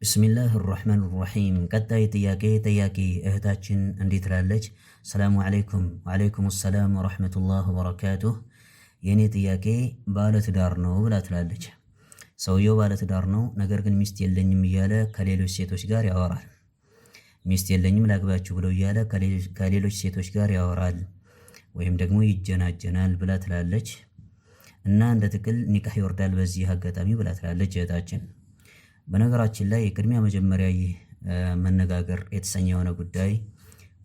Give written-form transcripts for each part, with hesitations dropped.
بسم الله الرحمن الرحيم። ቀጣይ ጥያቄ ጠያቂ እህታችን እንዲህ ትላለች። السلام عليكم። وعليكم السلام ورحمة الله وبركاته። የእኔ ጥያቄ ባለትዳር ነው ብላ ትላለች። ሰውየው ባለትዳር ነው፣ ነገር ግን ሚስት የለኝም እያለ ከሌሎች ሴቶች ጋር ያወራል። ሚስት የለኝም ላግባችሁ ብለው እያለ ከሌሎች ሴቶች ጋር ያወራል ወይም ደግሞ ይጀናጀናል ብላ ትላለች። እና እንደ ጥቅል ኒካህ ይወርዳል በዚህ አጋጣሚ ብላ ትላለች እህታችን። በነገራችን ላይ ቅድሚያ መጀመሪያ ይህ መነጋገር የተሰኘ የሆነ ጉዳይ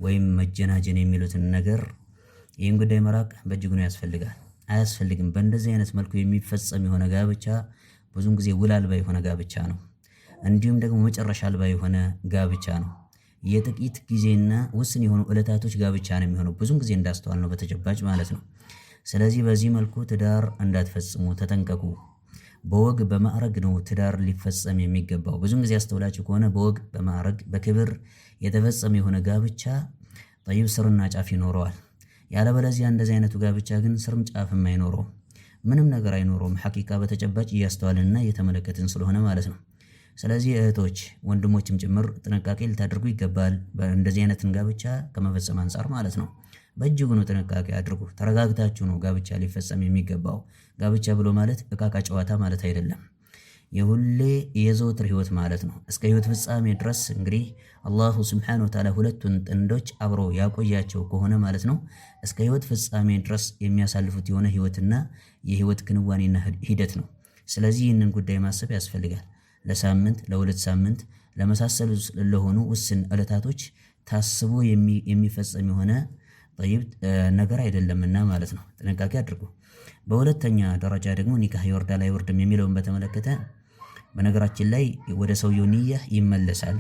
ወይም መጀናጀን የሚሉትን ነገር ይህን ጉዳይ መራቅ በእጅጉ ነው ያስፈልጋል። አያስፈልግም። በእንደዚህ አይነት መልኩ የሚፈጸም የሆነ ጋብቻ ብዙን ጊዜ ውል አልባ የሆነ ጋብቻ ነው። እንዲሁም ደግሞ መጨረሻ አልባ የሆነ ጋብቻ ነው። የጥቂት ጊዜና ውስን የሆኑ ዕለታቶች ጋብቻ ነው የሚሆነው ብዙን ጊዜ እንዳስተዋል ነው በተጨባጭ ማለት ነው። ስለዚህ በዚህ መልኩ ትዳር እንዳትፈጽሙ ተጠንቀቁ። በወግ በማዕረግ ነው ትዳር ሊፈጸም የሚገባው። ብዙን ጊዜ አስተውላችሁ ከሆነ በወግ በማዕረግ በክብር የተፈጸመ የሆነ ጋብቻ ጠይብ ስርና ጫፍ ይኖረዋል። ያለበለዚያ እንደዚህ አይነቱ ጋብቻ ግን ስርም ጫፍም አይኖረውም፣ ምንም ነገር አይኖረውም። ሐቂቃ በተጨባጭ እያስተዋልንና እየተመለከትን ስለሆነ ማለት ነው። ስለዚህ እህቶች ወንድሞችም ጭምር ጥንቃቄ ልታደርጉ ይገባል። እንደዚህ አይነትን ጋብቻ ከመፈጸም አንፃር ማለት ነው። በእጅጉ ነው ጥንቃቄ አድርጉ። ተረጋግታችሁ ነው ጋብቻ ሊፈጸም የሚገባው። ጋብቻ ብሎ ማለት እቃቃ ጨዋታ ማለት አይደለም። የሁሌ የዘወትር ህይወት ማለት ነው። እስከ ህይወት ፍጻሜ ድረስ እንግዲህ አላሁ ስብሓነሁ ወተዓላ ሁለቱን ጥንዶች አብሮ ያቆያቸው ከሆነ ማለት ነው እስከ ህይወት ፍጻሜ ድረስ የሚያሳልፉት የሆነ ህይወትና የህይወት ክንዋኔና ሂደት ነው። ስለዚህ ይህንን ጉዳይ ማሰብ ያስፈልጋል። ለሳምንት፣ ለሁለት ሳምንት ለመሳሰሉ ለሆኑ ውስን ዕለታቶች ታስቦ የሚፈጸም የሆነ ጠይብ ነገር አይደለምና ማለት ነው። ጥንቃቄ አድርጉ። በሁለተኛ ደረጃ ደግሞ ኒካህ ይወርዳል አይወርድም የሚለውን በተመለከተ በነገራችን ላይ ወደ ሰውየው ንያ ይመለሳል።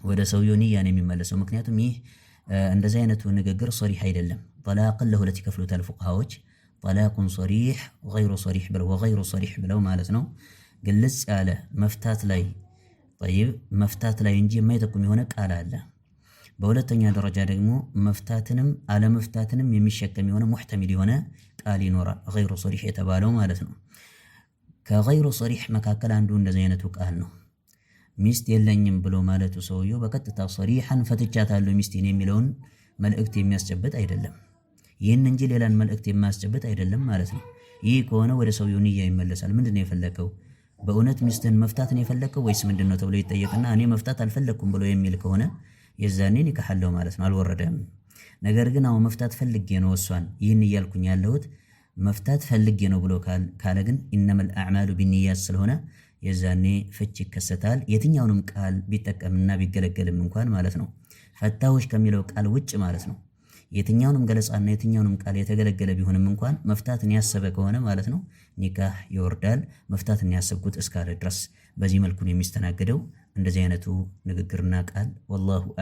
ወደ ሰውየው ንያ ነው የሚመለሰው። ምክንያቱም ይህ እንደዚህ አይነቱ ንግግር صريح አይደለም። ጠላቅን ለሁለት ይከፍሉታል ፉቅሃዎች። طلاق صريح غير صريح ብለው وغير صريح ብለው ማለት ነው። ግልጽ ያለ መፍታት ላይ طيب መፍታት ላይ እንጂ የማይጠቁም የሆነ ቃል አለ። በሁለተኛ ደረጃ ደግሞ መፍታትንም አለመፍታትንም የሚሸከም የሆነ محتمل የሆነ ቃል ይኖራል። غير صريح የተባለው ማለት ነው። ከ غير صريح መካከል አንዱ እንደዚህ አይነቱ ቃል ነው። ሚስት የለኝም ብሎ ማለቱ ሰውየው በቀጥታ صريحا ፈትቻታለሁ ሚስቴን የሚለውን መልእክት የሚያስጨብጥ አይደለም። ይህን እንጂ ሌላን መልእክት የማያስጨብጥ አይደለም ማለት ነው። ይህ ከሆነ ወደ ሰውየው ንያ ይመለሳል። ምንድን ነው የፈለከው? በእውነት ሚስትህን መፍታት ነው የፈለግከው ወይስ ምንድን ነው ተብሎ ይጠየቅና እኔ መፍታት አልፈለግኩም ብሎ የሚል ከሆነ የዛኔ ኒካህ አለው ማለት ነው፣ አልወረደም። ነገር ግን አሁን መፍታት ፈልጌ ነው እሷን ይህን እያልኩኝ ያለሁት መፍታት ፈልጌ ነው ብሎ ካለ ግን إنما الأعمال بالنيات ስለሆነ የዛኔ ፍች ይከሰታል። የትኛውንም ቃል ቢጠቀምና ቢገለገልም እንኳን ማለት ነው ፈታዎች ከሚለው ቃል ውጭ ማለት ነው። የትኛውንም ገለጻና የትኛውንም ቃል የተገለገለ ቢሆንም እንኳን መፍታትን ያሰበ ከሆነ ማለት ነው ኒካህ ይወርዳል። መፍታትን ያሰብኩት እስካለ ድረስ በዚህ መልኩ ነው የሚስተናገደው እንደዚህ አይነቱ ንግግርና ቃል ወላሁ